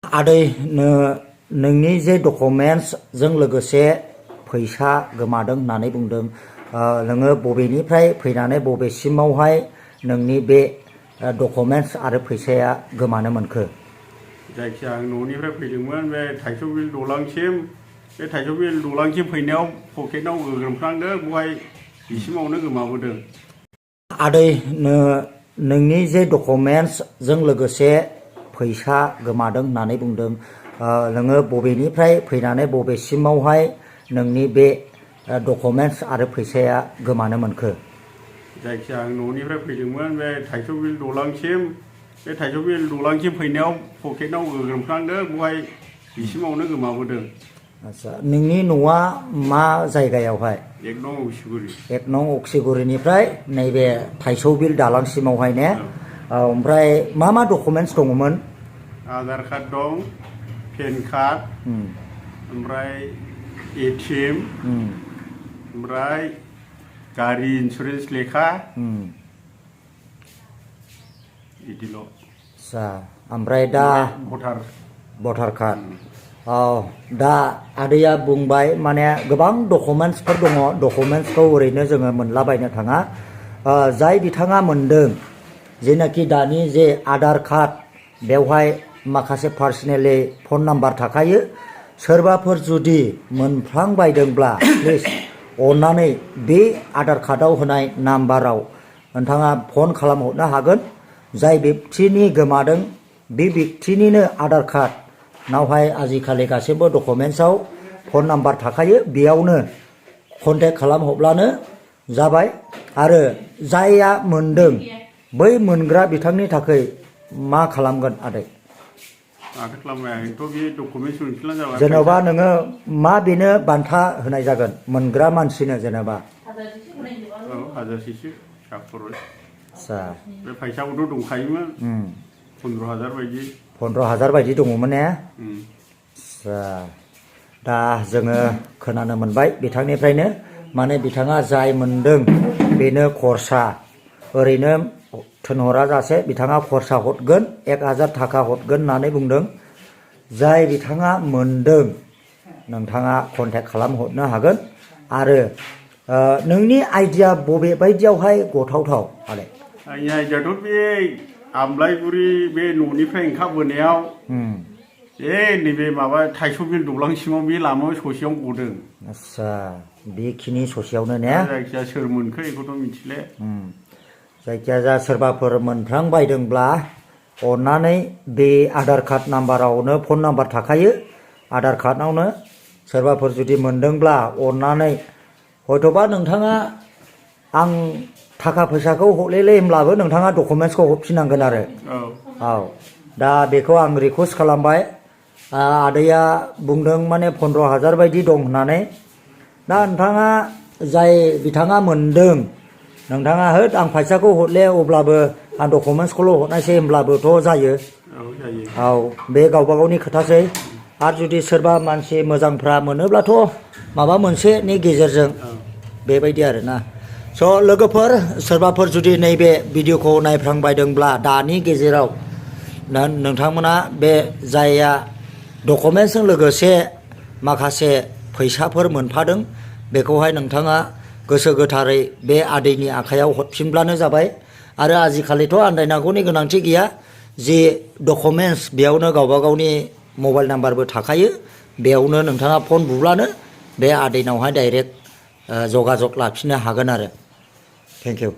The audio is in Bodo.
आदै नोंनि जे डकुमेन्टस जों लोगोसे फैसा गोमादों होननानै बुंदों नोङो बबेनिफ्राय फैनानै बबेसिमावहाय नोंनि बे डकुमेन्टस आरो फैसाया गोमानो मोनखो? जायखिया आं न'निफ्राय फैदोंमोन बे थाइजौ बिल दलांसिम बे थाइजौ बिल दलांसिम फैनायाव पकेटाव गोग्रोमफ्लांदों बहाय बिसिमावनो गोमाबोदों। आदै नोंनि जे डकुमेन्टस जों लोगोसे फैसा गोमादों होननानै बुंदों नोङो बबेनिफ्राय फैनानै बबेसिमावहाय नोंनि बे डकुमेन्टस आरो फैसाया गोमानो मोनखो? जायखिया आं न'निफ्राय फैदोंमोन बे थाइजौ बिल दलांसिम बे थाइजौ बिल दलांसिम फैनायाव पकेटाव गोग्रोमफ्लांदों बहाय बिसिमावनो गोमाबोदों। आच्छा नोंनि न'आ मा जायगायावहाय? 1 नं अक्सिगुरि। 1 नं अक्सिगुरिनिफ्राय नैबे थाइजौ बिल दालांसिमावहाय ने? ओमफ्राय मा डकुमेन्टस दङमोन? आधार कार्ड दं, पेन कार्ड, ओमफ्राय ATM, ओमफ्राय गारि इन्सुरेन्स लेखा बिदिल'। आच्छा ओमफ्राय दा भटार कार्ड। दा आदैया बुंबाय माने गोबां डकुमेन्टसफोर दङ, डकुमेन्टसखौ ओरैनो जोङो मोनलाबायनो थाङा। जाय बिथाङा मोनदों जेनाखि दानि जे आधार कार्ड बेवहाय माखासे पार्सनेलि फन नाम्बार थाखायो। सोरबाफोर जुदि मोनफ्लांबायदोंब्ला प्लिज अन्नानै बे आधार कार्डआव होनाय नाम्बाराव नोंथाङा फन खालामहरनो हागोन। जाय बेक्तिनि गोमादों बे बेक्तिनिनो आधार कार्ड नावहाय आजिखालि गासैबो डकुमेन्टसआव फन नाम्बार थाखायो, बेयावनो कन्टेक्ट खालामहरब्लानो जाबाय। आरो जायया मोनदों बै मोनग्रा बिथांनि थाखाय मा खालामगोन आदै? माथो खालामबाय आंथ' बे डकुमेन्टस मोनफिनब्लानो जाबाय। जेन'बा नोङो मा बेनो बान्था होनाय जागोन मोनग्रा मानसिनो जेनेबा? 1000सेसो सा खरस। आच्छा बे फैसाखौथ' दंखायोमोन 15,000 बायदि। 15,000 बायदि दङमोन ने? आच्छा दा जोङो खोनानो मोनबाय बिथांनिफ्रायनो माने बिथाङा जाय मोनदों बेनो खरसा ओरैनो थिनहरा जासे बिथाङा खरसा हरगोन 1000 थाखा हरगोन होननानै बुंदों। जाय बिथाङा मोनदों नोंथाङा कन्टेक्ट खालामहरनो हागोन। आरो नोंनि आइडिया बबे बायदियावहाय गथावथाव आदै? आंनि आइडियाथ' बे आमलायगुरि बे न'निफ्राय ओंखारबोनायाव नैबे माबा थाइजौ बिल दलांसिमाव बे लामायाव ससेयाव गदों। आच्छा बेखिनि ससेयावनो ने? जायखिया सोर मोनखो बेखौथ' मिथिले। जायखिजाया सोरबाफोर मोनफ्लांबायदोंब्ला अन्नानै बे आधार कार्ड नाम्बारावनो फन नाम्बार थाखायो, आधार कार्डआवनो सोरबाफोर जुदि मोनदोंब्ला अन्नानै हयथ'बा नोंथाङा आं थाखा फैसाखौ हरलेले होमब्लाबो नोंथाङा डकुमेन्टसखौ हरफिननांगोन आरो। औ दा बेखौ आं रिकुवेस्ट खालामबाय। आदैया बुंदों माने 15,000 बायदि दं होननानै। दा नोंथाङा जाय बिथाङा मोनदों नोंथाङा होद आं फैसाखौ हरले अब्लाबो आं डकुमेन्टसखौल' हरनायसै होमब्लाबोथ' जायो। औ बे गावबा गावनि खोथासै। आरो जुदि सोरबा मानसि मोजांफ्रा मोनोब्लाथ' माबा मोनसेनि गेजेरजों बेबायदि आरोना। स' लोगोफोर सोरबाफोर जुदि नैबे भिडिअखौ नायफ्लांबायदोंब्ला दानि गेजेराव नोंथांमोना बे जायया डकुमेन्टसजों लोगोसे माखासे फैसाफोर मोनफादों बेखौहाय नोंथाङा गोसो गोथारै बे आदैनि आखायाव हरफिनब्लानो जाबाय। आरो आजिखालिथ' आन्दायनांगौनि गोनांथि गैया, जे डकुमेन्टस बेयावनो गावबा गावनि मबाइल नाम्बारबो थाखायो, बेयावनो नोंथाङा फन बुब्लानो बे आदैनावहाय डाइरेक्ट जगाजग लाफिननो हागोन आरो। Thank you.